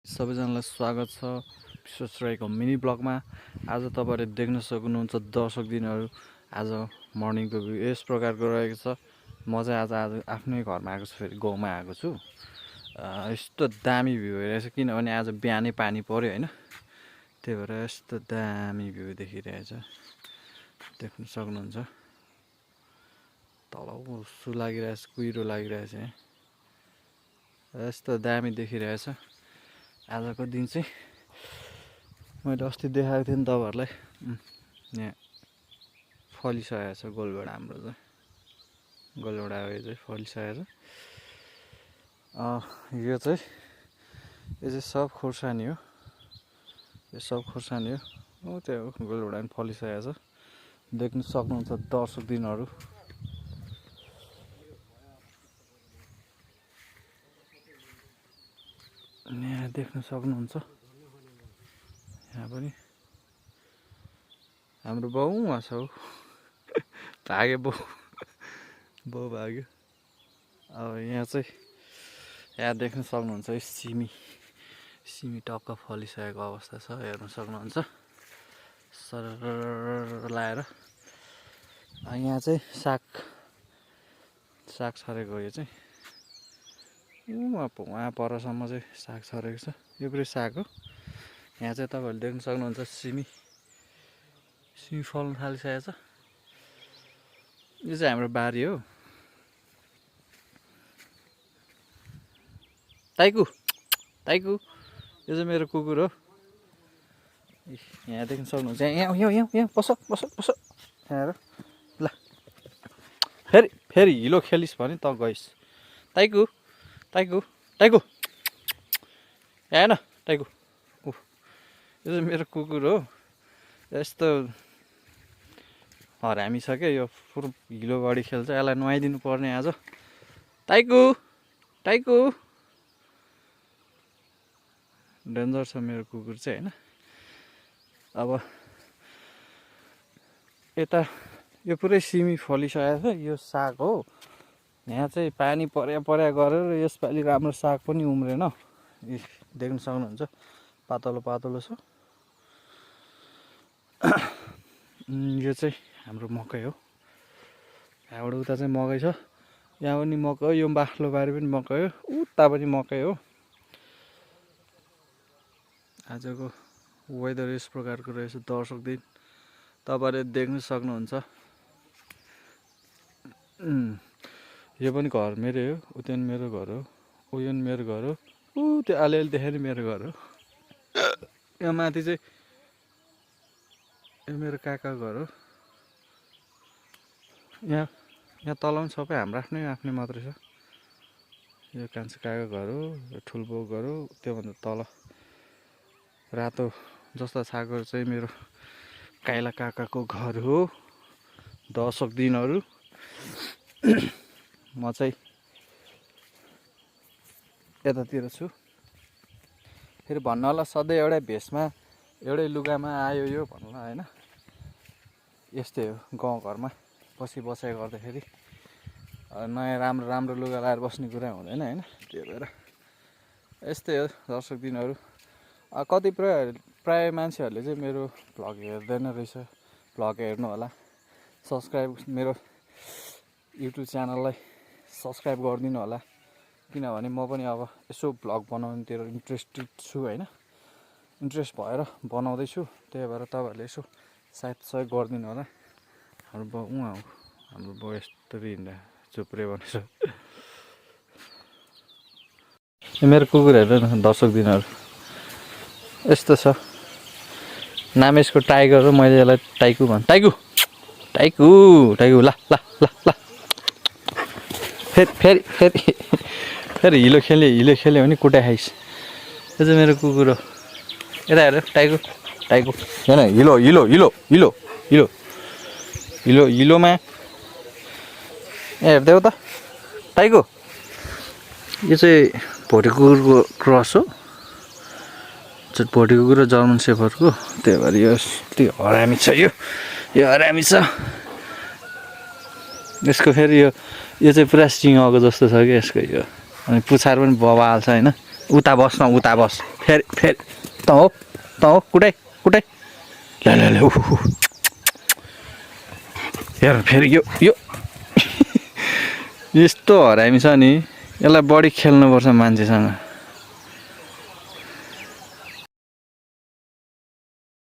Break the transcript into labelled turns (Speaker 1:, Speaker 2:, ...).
Speaker 1: सबैजनालाई स्वागत छ विश्वेश राईको मिनी ब्लगमा। आज तपाईँले देख्न सक्नुहुन्छ दर्शक दिनहरू आज मर्निङको भ्यू यस प्रकारको रहेको छ। म चाहिँ आज आफ्नै घरमा आएको छु, फेरि गाउँमा आएको छु। यस्तो दामी भ्यू हेरेको छ किनभने आज बिहानै पानी पर्यो होइन, त्यही भएर यस्तो दामी भ्यू देखिरहेछ, देख्न सक्नुहुन्छ। तल उसु लागिरहेछ, कुहिरो लागिरहेछ, यस्तो दामी देखिरहेछ। आजको दिन चाहिँ मैले अस्ति देखाएको थिएँ नि तपाईँहरूलाई, यहाँ फलिसकेको छ गोलभेडा। हाम्रो चाहिँ गोलभेडा उयो चाहिँ फलिसकेको छ। यो चाहिँ सब खोर्सानी हो, यो सब खोर्सानी हो। त्यो गोलभेडा पनि फलिसकेको छ, देख्न सक्नुहुन्छ दर्शक दिनहरू। यहाँ देख्न सक्नुहुन्छ, यहाँ पनि हाम्रो बाउ उहाँ छ हौ, भाग्यो बाउ भाग्यो। अब यहाँ देख्न सक्नुहुन्छ सिमी टक्क फलिसकेको अवस्था छ, हेर्न सक्नुहुन्छ सरर लाएर। यहाँ चाहिँ साग छरेको, यो चाहिँ वहाँ परसम्म चाहिँ साग छरेको छ, यो पनि साग हो। यहाँ चाहिँ तपाईँहरूले देख्न सक्नुहुन्छ सिमी फल्न थालिसकेको छ। यो चाहिँ हाम्रो बारी हो। टाइकु यो चाहिँ मेरो कुकुर हो। यहाँ देख्न सक्नुहुन्छ, यहाँ पस यहाँ ल। फेरि हिलो खेलिस् भने त गइस्। टाइकु हेर्न टाइकु, यो चाहिँ मेरो कुकुर हो। यस्तो हरामी छ क्या, यो पुरो हिलो बढी खेल्छ, यसलाई नुहाइदिनु पर्ने आज। टाइकु डेन्जर छ मेरो कुकुर चाहिँ होइन। अब यता यो पुरै सिमी फलिसकेको छ, यो साग हो। यहाँ चाहिँ पानी पर्या गरेर यसपालि राम्रो साग पनि उम्रेन। देख्न सक्नुहुन्छ पातलो छ। यो चाहिँ हाम्रो मकै हो। यहाँबाट उता चाहिँ मकै छ, यहाँ पनि मकै हो। यो बाख्लो बारी पनि मकै हो, उता पनि मकै हो। आजको वेदर यस प्रकारको रहेछ दर्शक दिन, तपाईँले देख्न सक्नुहुन्छ। यो पनि घर मेरै हो, उता पनि मेरो घर हो, उयो पनि मेरो घर हो, त्यो अलिअलि देखेर मेरो घर हो। यहाँ माथि चाहिँ यो मेरो काकाको घर हो। यहाँ तल पनि सबै हाम्रो आफ्नै मात्रै छ। यो कान्छो काकाको घर हो, यो ठुल्बोको घर हो। त्योभन्दा तल रातो जस्ता छाएको चाहिँ मेरो काइला काकाको घर हो। दर्शक दिनहरू म चाहिँ यतातिर छु। फेरि भन्न होला सधैँ एउटै भेषमा एउटै लुगामा आयो यो भन्नुला होइन, यस्तै हो गाउँघरमा बसाइ गर्दाखेरि। नयाँ राम्रो लुगा लाएर बस्ने कुरा हुँदैन होइन, त्यही भएर यस्तै हो दर्शक दिनहरू। प्राय मान्छेहरूले चाहिँ मेरो भ्लग हेर्दैन रहेछ, भ्लग हेर्नु होला। मेरो युट्युब च्यानललाई सब्सक्राइब गरिदिनु होला, किनभने म पनि अब यसो भ्लग बनाउनुतिर इन्ट्रेस्टेड छु होइन, इन्ट्रेस्ट भएर बनाउँदैछु। त्यही भएर तपाईँहरूले यसो सायद सहयोग गरिदिनु होला। हाम्रो बाउ उहाँ हो, हाम्रो बाउ यस्तरी हिँड्दा चुप्रे भनेर। मेरो कुकुर हेरेर दर्शक दिनहरू यस्तो छ। नाम यसको टाइगर हो, मैले यसलाई टाइकु भन्। टाइकु ल फेरि हिलो खेल्यो भने कुटा खाइस्। यो चाहिँ मेरो कुकुर हो। यता हेर टाइकु हेर्न, हिलोमा हेर्दै त टाइकु। यो चाहिँ भोटे कुकुरको क्रस हो, भोटे कुकुर र जर्मन सेफर्डको। त्यही भएर यो हरामी छ, यो हरामी छ। यसको फेरि यो चाहिँ पुरा सिङको जस्तो छ कि यसको यो, अनि पुछार पनि बबाल छ होइन। उता बस फेरि फेरि त हो कुटाइ कुटाइ ल हेर फेरि यो यस्तो हरामी छ नि यसलाई बढी खेल्नुपर्छ मान्छेसँग